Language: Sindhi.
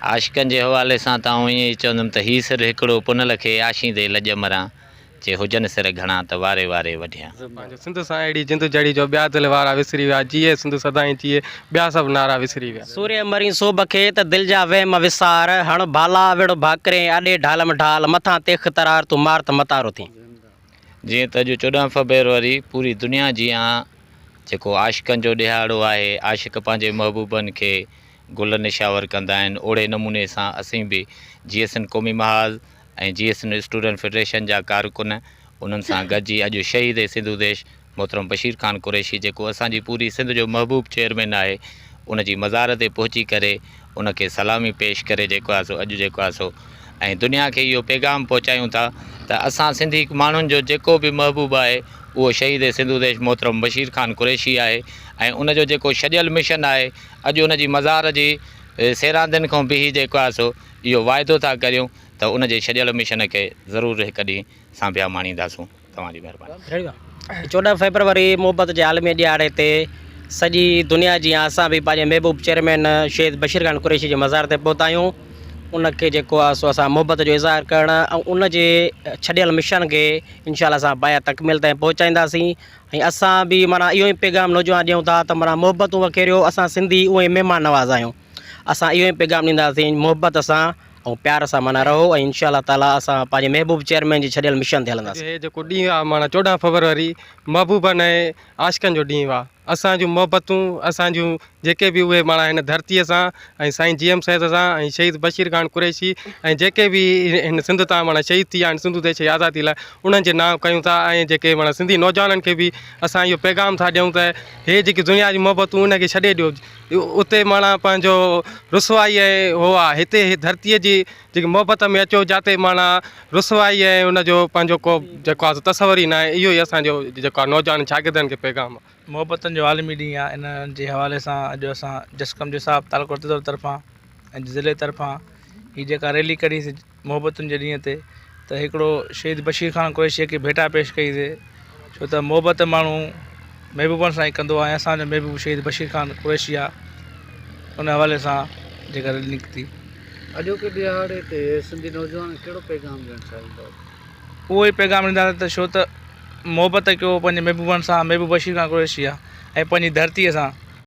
عاشقن جي حوالي سان ته آئون ائين ئي چوندم ته هي سر هڪڙو پنهل کي آشيندي لڄ مران، جي هجن سر گهڻا ته واري واري وڍيان. پنهنجو سنڌ سان اهڙي جند جڙي جو ٻيا دل وارا وسري ويا، جيئي سنڌ سدائين جيئي، ٻيا سڀ نعرا وسري ويا. سورهيه مرين سوڀ کي ته دل جا وهم وسار، هڻ ڀالا وڙ ڀاڪرين، اڏي ڍالم ڍال، مٿان تيخ ترار، تون مار ته متارو ٿين. جيئن ته اڄ 14 فبروري پوري دنيا جيان جيڪو عاشقن جو ڏهاڙو آهي، عاشق پنهنجي محبوبن کي گل نشاور ڪندا آهن، اوڙي نموني سان اسين به جي ايس اين قومي محاذ ۽ جي ايس اين اسٽوڊنٽ فيڊريشن جا ڪارڪن انهن سان گڏجي اڄ شهيد سنڌو ديش محترم بشير خان قريشي جيڪو اسان جي پوري سنڌ جو محبوب چيئرمين آهي ان جي مزار تي پهچي ڪري ان کي سلامي پيش ڪري جيڪو آهي سو اڄ جيڪو آهي سو ۽ دنيا کي اهو پيغام پهچايون ٿا ته اسان سنڌي ماڻهن جو جيڪو به محبوب آهي اهو شهيد سنڌو ديش محترم بشير خان قريشي آهي ۽ ان جو جيڪو ڇڏيل مشن آهي اڄ ان جي مزار جي سيراندين کان بيهي جيڪو آهي سو اهو واعدو ٿا ڪريون ته ان جي ڇڏيل مشن کي ضرور هڪ ڏينهن سانڀيا ماڻينداسون. توهان جي مهرباني. 14 فيبروري محبت جي عالمي ڏهاڙي تي سڄي دنيا جيان اسان به پنهنجي محبوب چيئرمين شهيد بشير خان قريشي جي مزار تي پهتا آهيون ان کي جيڪو آهي سو اسان محبت جو اظهار ڪرڻ ۽ ان جي ڇڏيل مشن کي انشاء الله اسان پايا تڪميل تائين پهچائينداسين ۽ اسان به معنيٰ اهو ئي پيغام نوجوان ڏيون ٿا ته معنيٰ محبتون وکيريو اسان سنڌي اهي مهمان نواز آهيون اسان اهو ئي پيغام ڏينداسين محبت سان ۽ پيار سان معنيٰ رهو ۽ انشاء الله تعاليٰ اسان پنهنجي محبوب چيئرمين جي ڇڏيل مشن تي هلنداسين. اڄ هي جيڪو ڏينهن آ معنيٰ 14 فبروري محبوبن ۽ عاشقن جو ڏينهن آ. اسان جون محبتون اسان جون جيڪي به اهي معنيٰ هن ڌرتيء سان ۽ سائين جي ايم سيد سان ۽ شهيد بشير خان قريشي ۽ جيڪي به هن سنڌ تان معنيٰ شهيد ٿي ويا آهن سنڌو ديش جي آزادي لاء انهن جي نانء ڪيون ٿا ۽ جيڪي معنيٰ سنڌي نوجوانن کي به اسان اهو پيغام ٿا ڏيون ته هي جيڪي دنيا جون محبتون ان کي ڇڏي ڏيو اتي معنيٰ پنهنجو رسوائي ۽ هو آ هتي هي ڌرتيء جي جيڪي محبت ۾ اچو جاتي معنيٰ رسوائي ۽ ان جو پنهنجو ڪو جيڪو آ سو تصور ئي ناهي اهو ئي اسان جو جيڪو آ نوجوان شاگردن کي پيغام آ. محبتن جو عالمي ڏينهن آ ان جي حوالي سان اڄ اسان جسقم جساف تعلقو رتيدور طرفان ۽ ضلعي طرفان هي جيڪا ريلي ڪڍي سي محبتن جي ڏينهن تي ته هڪڙو شهيد بشير خان قريشيء کي ڀيٽا پيش ڪئي سي ڇو ته محبت ماڻهو محبوبن سان ئي ڪندو آهي ۽ اسان جو محبوب شهيد بشير خان قريشي آهي ان حوالي سان جيڪا ريلي نڪتي. اڄوڪي ڏهاڙي تي سنڌي نوجوانن کي ڪهڙو پيغام ڏيڻ چاهيندؤ؟ اهو ئي پيغام ڏينداسين ته ڇو ته محبت ڪيو پنهنجي محبوبن سان محبوب بشير خان قريشي آهي ۽ پنهنجي ڌرتيء سان.